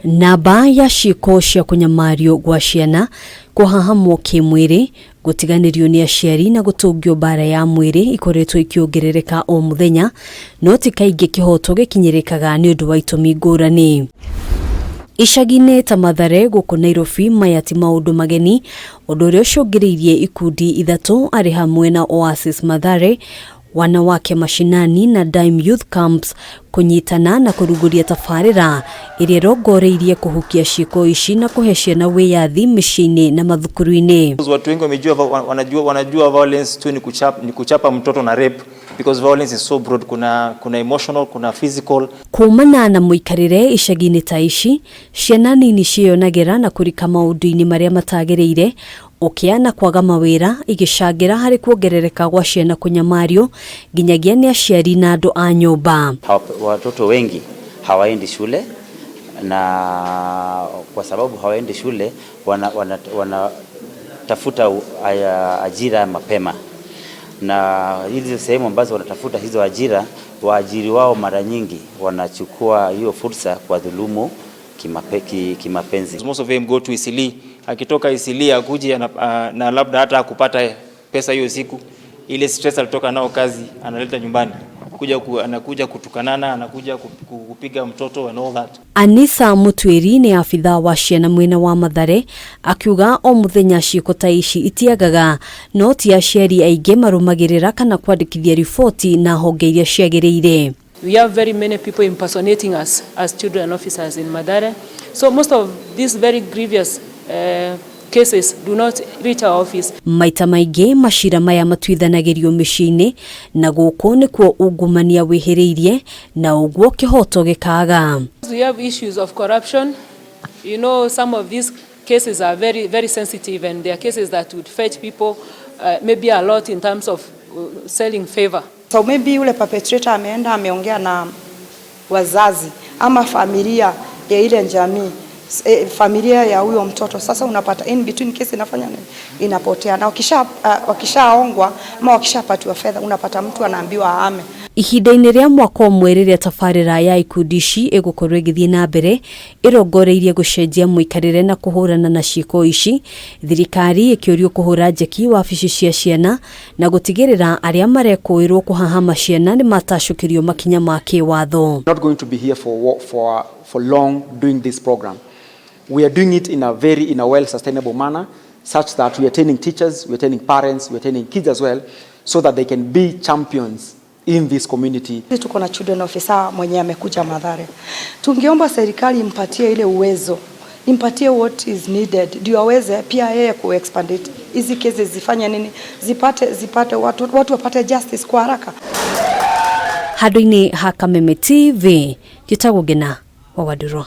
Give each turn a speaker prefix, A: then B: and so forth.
A: Namba ya ciĩko cia kũnyamario gwa ciana, kũhahamwo kĩmwĩrĩ, gũtiganĩrio nĩ aciari na gũtũngio mbara ya mwĩrĩ ikoretwo ikĩongerereka o mũthenya, no ti kaingĩ kĩhoto gĩkinyĩrĩkaga nĩ ũndũ wa itũmi ngũrani. Icagi-inĩ ta Mathare gũkũ Nairobi, maya ti maũndũ mageni, ũndũ ũrĩa ũcũngĩrĩirie ikundi ithatũ arĩ hamwe na Oasis Mathare, Wanawake Mashinani na Dime Youth Camps kũnyitana na kũrugũria tabarĩra ĩrĩa ĩrongoreirie kũhukia ciĩko ici na kũhe ciana wĩyathi mĩciĩ-inĩ na mathukuru-inĩ.
B: Watu wengi wamejua, wanajua violence tu ni kuchapa mtoto na rape, because violence is so broad. Kuna emotional, kuna physical.
A: Kumana na mũikarĩre icagi-inĩ ta ici, ciana nini ciĩyonagĩra na kũrika maũndũ-inĩ marĩa matagĩrĩire, ũkĩa na kwaga mawĩra igĩcangĩra harĩ kuongerereka gwa ciana kũnyamario nginyagia nĩ aciari na andũ a nyũmba.
C: Watoto wengi hawaendi shule, na kwa sababu hawaendi shule wanatafuta ajira mapema, na hizi sehemu ambazo wanatafuta hizo ajira, waajiri wao mara nyingi wanachukua hiyo fursa kwa dhulumu kimapenzi.
B: Most of them go to Eastleigh. Akitoka Eastleigh akuje na labda hata kupata pesa hiyo siku, ile stress alitoka nao kazi analeta nyumbani, anakuja kutukanana, anakuja kupiga mtoto and all that.
A: Anisa Mutwiri nĩ abithaa wa ciana mwena wa Mathare, akiuga o mũthenya ciĩko ta ici itiagaga, no ti aciari aingĩ marũmagĩrĩra kana kwandĩkithia riboti na honge iria ciagĩrĩire.
D: We have very many people impersonating us as children officers in Mathare. So most of these very grievous cases do not reach our office.
A: Maita maingĩ macira maya matuithanagĩrio mĩciĩ-inĩ, na gũkũ nĩkuo ungumania wĩhĩrĩirie na ũguo kĩhoto gĩkaaga.
D: We have issues of corruption. Some of these cases are very, very sensitive, and they are cases that would fetch people maybe a lot in terms of selling favor.
E: So maybe yule perpetrator ameenda ameongea na wazazi ama familia ya ile jamii, familia ya huyo mtoto. Sasa unapata in between case inafanya nini? Inapotea. Na wakishaongwa ama wakishapatiwa fedha, unapata mtu anaambiwa ahame.
A: Ihinda-inĩ rĩa mwaka ũmwe rĩrĩa tabarĩra ya ikundi ici ĩgũkorwo ĩgĩthiĩ na mbere ĩrongoreirie gũcenjia mũikarĩre na kũhũrana na ciĩko ici, thirikari ĩkĩũrio kũhũra njeki wabici cia ciana na gũtigĩrĩra arĩa marekũĩrwo kũhahama ciana nĩ matacũkĩrio makinya ma kĩwatho.
F: Not going to be here for long doing this program. We are doing it in a well sustainable manner, such that we are training teachers, we are training parents, we are training kids as well, so that they can be champions in this community.
E: Tuko na children officer mwenye amekuja Mathare. Tungeomba serikali impatie ile uwezo, impatie what is needed ndio aweze pia yeye ku expand it. Hizi cases zifanye nini? Zipate watu wapate justice kwa haraka.
A: Handũ-inĩ ha Kameme TV, njĩtagwo Ngena wa Wandũrũ.